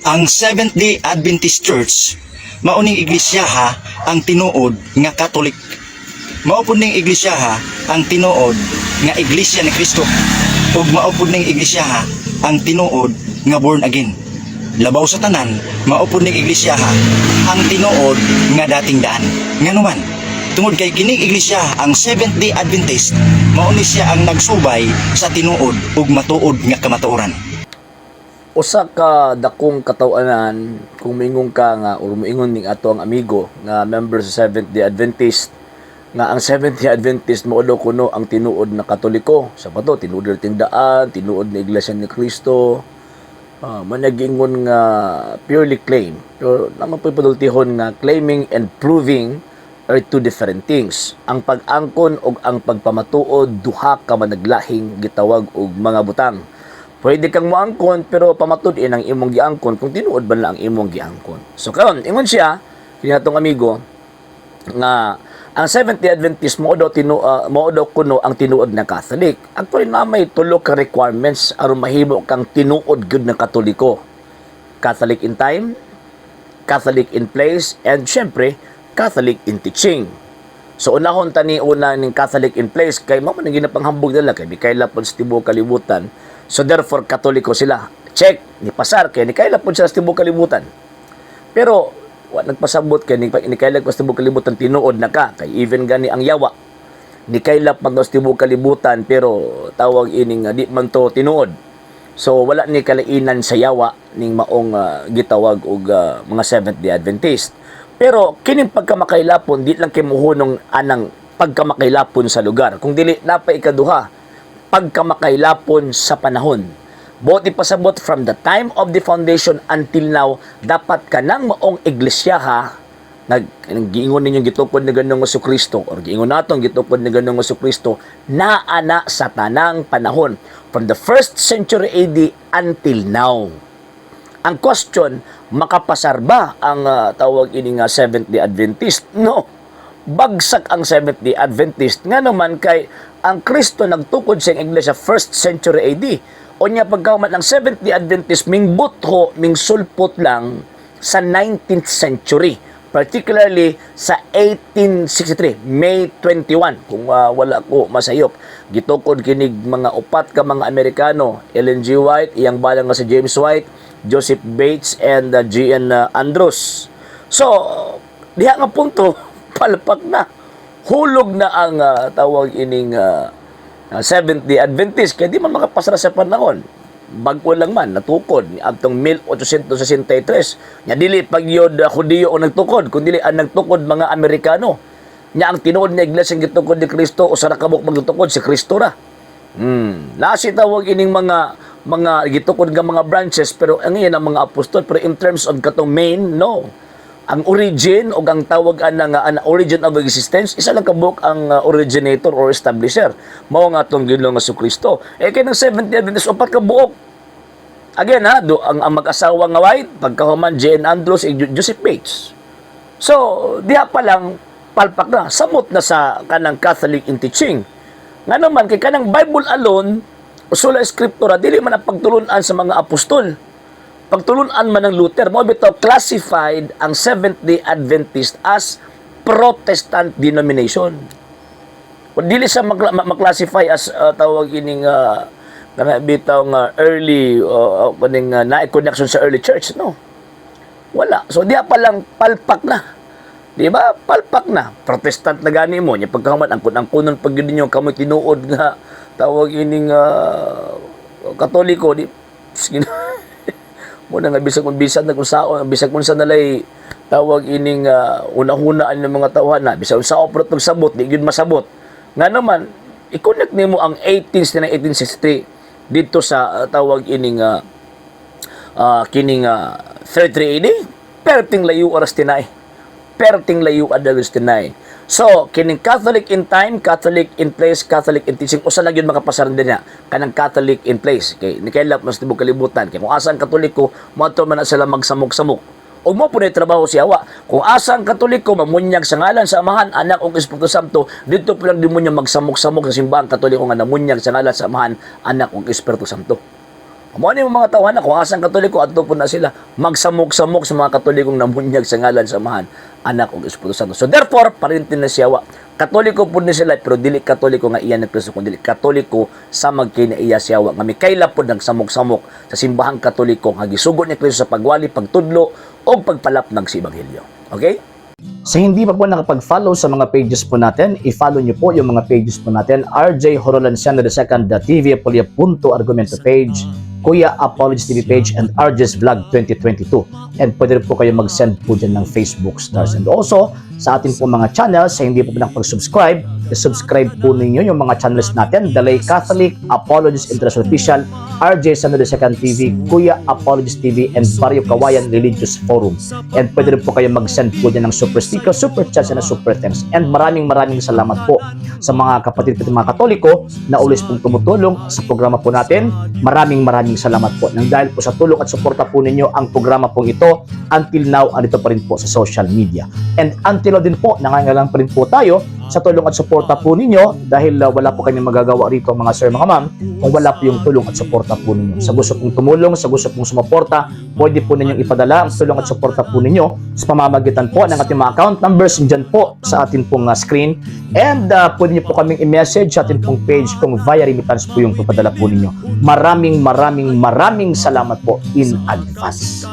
Ang Seventh-day Adventist Church mao ning iglisyaha ang tinuod nga Catholic. Mao pud ning iglisyaha ang tinuod nga Iglesia ni Cristo ug mao pud ning iglisyaha ang tinuod nga born again. Labaw sa tanan, mao pud ning iglisyaha ang tinuod nga dating daan. Ngano man, tungod kay kining iglesia, ang Seventh-day Adventist, mao ni siya ang nagsubay sa tinuod ug matuod nga kamatuoran. Usa ka dakong kataw-anan kung moingon ka nga or moingon ning ato ang amigo nga member sa Seventh Day Adventist nga ang Seventh Day Adventist mao daw kuno ang tinuod na Katoliko. Sa pato, tinuod na daan, tinuod na Iglesia ni Cristo. Managingon nga purely claim. Pero naman po'y padultihon nga claiming and proving are two different things. Ang pag-angkon o ang pagpamatuod, duha ka managlahing gitawag og mga butang. Pwede kang moangkon, pero pamatud-in ang imong giangkon kung tinuod ba na ang imong giangkon. So karon, ingon siya kini atong amigo nga ang Seventh-day Adventist mao daw kuno ang tinuod na Catholic. Actually, na may tulo ka requirements aron mahimo kang tinuod gyud na Katoliko. Catholic in time, Catholic in place, and syempre, Catholic in teaching. So unahon ta ni una ning Catholic in place kay mao man ang ginapanghambog nila kay mikaila pod sa tibuok kalibutan. So therefore, Katoliko sila. Check, ni pasar kay nikaila pod sila sa tibuok kalibutan. Pero wa nagpasabot kay ni kaila pa sa tibuok kalibutan, tinuod na ka, kay even gani ang yawa ni kaila pa sa tibuok kalibutan, pero tawag ining di man to tinuod. So wala ni kalainan sa yawa ning maong gitawag og mga Seventh Day Adventist. Pero kining pagkamakailapon, di lang kay muhunong anang pagkamakailapon sa lugar. Kung dili, napa ikaduha, pagkamakailapon sa panahon. Buot ipasabot, from the time of the foundation until now, dapat kanang maong iglisyaha nag giingon ninyong gitukod ni Ginoong Kristo or giingon natong gitukod ni Ginoong Kristo, naa na sa tanang panahon from the first century AD until now. Ang question, makapasar ba ang tawag ini nga Seventh-day Adventist? No. Bagsak ang Seventh-day Adventist. Nga naman kay ang Kristo nagtukod sa iyang iglesia first century AD. O niya pagkahuman, ang Seventh-day Adventist ming butho, ming sulpot lang sa 19th century. Particularly sa 1863, May 21, kung wala ko masayop. Gitukod kinig mga upat ka mga Amerikano, Ellen G. White, iyang balang nga si James White, Joseph Bates, and G.N. Andrews. So, diha nga punto, palpak na. Hulog na ang tawag ining Seventh-day Adventist kaya di man makapasara sa panahon. Bag-o lang man natukod ni adtong 1863 nya dili pag yod Hudiyo o nagtukod, kundi ang nagtukod mga Amerikano. Nya ang tinuod nga iglesia gitukod ni Kristo, usa ra kabuk magtukod, si Kristo ra. Nasi tawag ining mga gitukod nga mga branches, pero ang iyan ang mga apostol, pero in terms of katong main, no. Ang origin o ang tawag ana nga an origin of existence, isa lang kabuok ang originator or establisher. Mao nga atong Ginoong Kristo. Eh kay ng Seventh-day Adventist, upat ka buok. Again ha, do, ang mag-asawa nga White, pagkahuman J.N. Andrews, ug Joseph Bates. So, diha pa lang palpak na, samot na sa kanang Catholic in teaching. Nga naman, kay kanang Bible alone, o sola scriptura, dili man ang pagtulunan sa mga apostol. Pagtulunan man ng Luther, mao bitaw classified ang Seventh-day Adventist as Protestant denomination. O dili sa maklasify as tawag ining kana bitaw nga early kaning naay connection sa early church, no. Wala. So diha pa lang palpak na. Di ba? Palpak na. Protestant na gani mo. Nya pagkahuman ang ang kunon pag yun ninyo kamoy tinuod nga tawag ining Katoliko, di sige na. Mo na nga bisag kung bisan na kung saon, bisag kung sa nalay tawag ining unahunaan ng mga tawhan na bisag unsa pero sabot, di gyud masabot. Nga naman i-connect nimo ang 18 na 1863 dito sa tawag ining kining 33 AD, perting layo oras tinay. Perting layo adalos tinay. So, kining Catholic in time, Catholic in place, Catholic in teaching, usa lang yun makapasaran din niya, kanang Catholic in place. Kay ni kailap mas tibok kalibutan. Kay kung asa ang Katoliko, moadto man na sila magsamok-samok. Ug mo po na trabaho si Awa. Kung asa ang Katoliko, mamunyag sa ngalan sa Amahan, Anak ug Espiritu Santo, dito po lang demonyo magsamok-samok sa simbahang Katoliko nga namunyag sa ngalan sa Amahan, Anak ug Espiritu Santo. Mao ni mga tawhana kung asang Katoliko, adto po na sila magsamok-samok sa mga Katolikong namunyag sa ngalan sa Amahan, Anak ug Espiritu Santo. So therefore, parente na siya wa. Katoliko po ni sila, pero dili Katoliko nga iya ni Kristo, kundi Katoliko sa magkinaiya siya wa nga mikaila po nagsamok-samok sa simbahang Katoliko nga gisugo ni Kristo sa pagwali, pagtudlo ug pagpalapnag sa ebanghelyo. Okay? Sa hindi pa po nakapag-follow sa mga pages po natin, i-follow nyo po yung mga pages po natin. RJ Horolanciano II, the TV Apolia Punto Argumento page, Kuya Apologies TV page, and RJ's Vlog 2022. And pwede rin po kayo mag-send po dyan ng Facebook stars. And also, sa atin po mga channels, sa hindi po po nakapag-subscribe, i-subscribe po ninyo yung mga channels natin: The Lay Catholic, Apologies International Official, RJ Sano II TV, Kuya Apologies TV, and Barrio Kawayan Religious Forum. And pwede rin po kayo mag-send po dyan ng super sticker, super chats, and super thanks. And maraming maraming salamat po sa mga kapatid po, mga Katoliko na always pong tumutulong sa programa po natin. Maraming maraming salamat po. Nang dahil po sa tulong at suporta po ninyo, ang programa pong ito until now andito pa rin po sa social media. And until now din po, nangangailangan pa rin po tayo sa tulong at suporta po ninyo dahil wala po kami magagawa rito, mga sir, mga ma'am, kung wala po yung tulong at suporta po ninyo. Sa gusto pong tumulong, sa gusto pong sumuporta, pwede po ninyong ipadala ang tulong at suporta po ninyo sa pamamagitan po ng ating mga account numbers dyan po sa ating pong screen. And pwede niyo po kaming i-message sa ating pong page kung via remittance po yung papadala po ninyo. Maraming maraming maraming salamat po in advance.